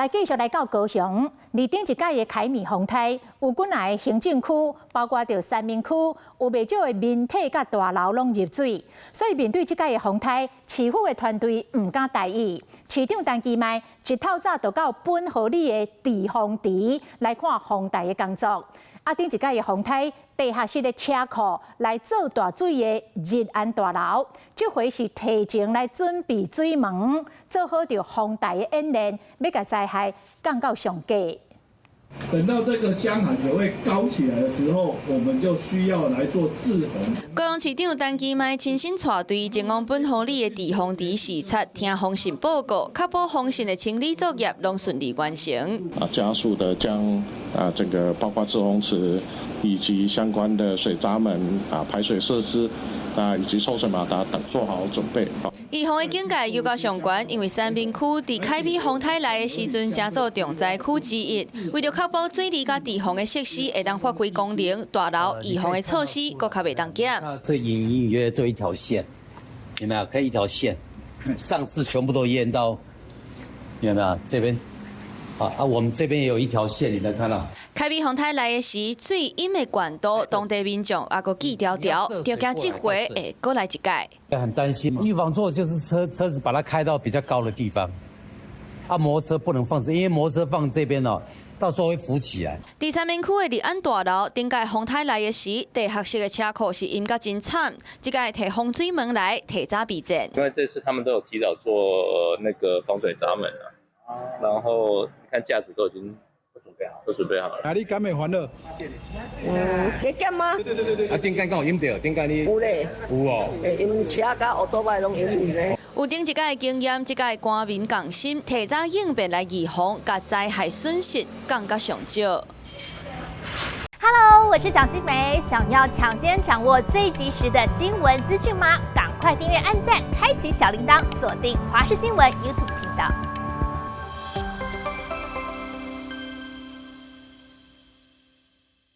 來繼續來到高雄，佇頂一屆的凱米風颱，有幾若个行政區，包括著三民區，有袂少的民宅佮大樓攏入水，所以面對這屆的風颱，市府的團隊毋敢大意。市長陳其邁一透早就到本和里的滯洪池來看防台的工作。啊，頂一屆的風颱，地下室的車庫來做大水的日安大樓，這回是提前來準備水門，做好著風台的演練，欲共災害降到上低。等到這個箱涵水位高起來的時候，我們就需要來做滯洪。高雄市長陳其邁親身帶隊前往本和里的滯洪池視察，聽防汛報告，確保防汛的清理作業攏順利完成。啊，加速的將啊這個包括滯洪池以及相關的水閘門啊排水設施啊以及抽水馬達等做好準備。預防的境界又較上懸，因為三民區佇凱米風颱來的時陣，成做重災區之一。為著確保水利佮滯洪的設施會當發揮功能，大樓預防的措施閣較袂當減。這隱隱約約就一條線，有沒有？可以一條線，上次全部都淹到，有沒有？這邊，啊，我們這邊有一條線，你沒看到？凱米風颱來的時，水淹的懸度，當地民眾猶閣記牢牢，就驚這回會閣來一屆。很擔心，預防措施就是車子把它開到比較高的地方，啊，摩托車不能放這，因為摩托車放這邊哦，到時候會浮起來。佇三民區的日安大樓，頂屆風颱來的時，地下室的車庫是淹甲真慘，這屆提防水門來提早備戰。因為這次他們都有提早做那個防水閘門啊，然後你看架子都已經都準備好了。啊，你敢會煩惱？嗯，加減嗎？對對對對。啊，頂間敢有淹著？頂間你有咧。有哦。會淹車佮烏多擺攏淹去咧。有頂一屆的經驗，這屆官民仝心，提早應變來預防，共災害損失降甲上少。 Hello，我是蔣新梅，想要搶先掌握最及時的新聞資訊嗎？趕快訂閱、按讚、開啟小鈴鐺，鎖定華視新聞 YouTube 頻道。